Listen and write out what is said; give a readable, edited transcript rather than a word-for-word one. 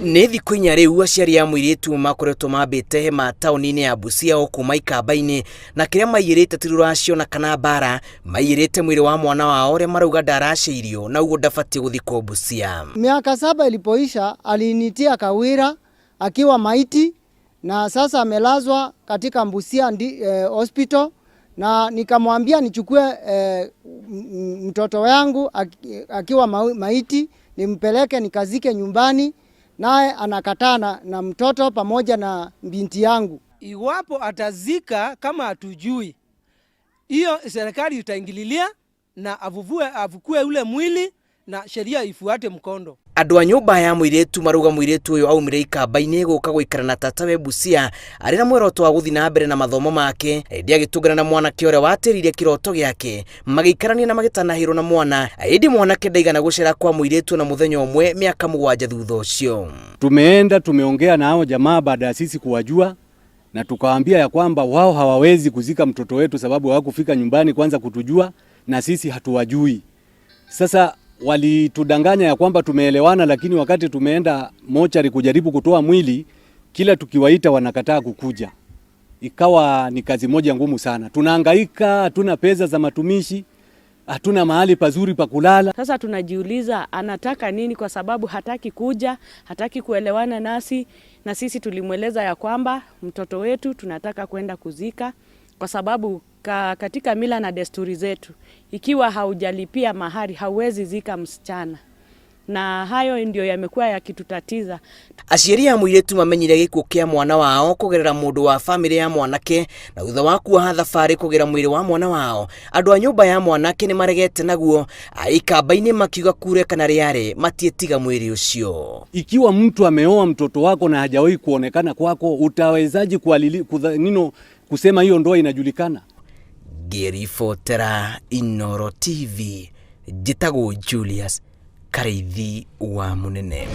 Nĩ thikũ 4 rĩu aciari a mũirĩtu makoretwo mambĩte hema taũni-inĩ ya Busia o kuma Ikamba-inĩ, na kĩrĩa maiyĩrĩte ti rũracio na kana mbara, maiyĩrĩte mwĩrĩ wa mwana wao ũrĩa marauga ndaracĩirio na ũguo ndabatiĩ gũthikwo Busia. Miaka 7 ilipoisha alinitia Kawira akiwa maiti na sasa amelazwa katika Busia hospital, na nikamwambia nichukue mtoto wangu akiwa maiti nimpeleke nikazike nyumbani, naye anakataa na mtoto pamoja na binti yangu. Iwapo atazika kama hatujui, hiyo serikali itaingililia na avukue ule mwili na sheria ifuate mkondo. Andũ a nyũmba ya mũirĩtu marauga mũirĩtu ũyũ aumire Ikamba-inĩ gũka gũikara na tatawe Busia arĩ na muoroto wa gũthiĩ na mbere na mathomo make, ĩndĩ agĩtũngana na mwanake ũrĩa watĩrĩirie kĩroto gĩake, magĩikarania na magĩtanahĩrwo na mwana, ĩndĩ mwanake ndaigana gũcera kwa mũirĩtu na mũthenya ũmwe mĩaka 7 thutha ũcio. Tumeenda tumeongea na hao jamaa baada ya sisi kuwajua, na tukawaambia ya kwamba wao hawawezi kuzika mtoto wetu sababu hawakufika nyumbani kwanza kutujua na sisi hatuwajui. Sasa walitudanganya ya kwamba tumeelewana, lakini wakati tumeenda mochari kujaribu kutoa mwili, kila tukiwaita wanakataa kukuja. Ikawa ni kazi moja ngumu sana. Tunahangaika, hatuna pesa za matumishi, hatuna mahali pazuri pa kulala. Sasa tunajiuliza anataka nini, kwa sababu hataki kuja, hataki kuelewana nasi, na sisi tulimweleza ya kwamba mtoto wetu tunataka kwenda kuzika, kwa sababu katika mila na desturi zetu ikiwa haujalipia mahari hauwezi zika msichana, na hayo ndio yamekuwa yakitutatiza. Aciari a mũirĩtu mamenyire gĩkuũ kĩa mwana wao kũgerera mũndũ wa famĩlĩ ya mwanake, na thutha wa kuoha thabarĩ kũgera mwĩrĩ wa mwana wao, andũ a nyũmba ya mwanake nĩ maregete naguo, Ikamba-inĩ makiuga kure kana rĩarĩ matiĩtiga mwĩrĩ ũcio. Ikiwa mtu ameoa mtoto wako na hajawahi kuonekana kwako, utawezaje kusema hiyo ndoa inajulikana? Ngĩribotera Inooro TV, njĩtagwo Julius Karĩithi wa Mũnene.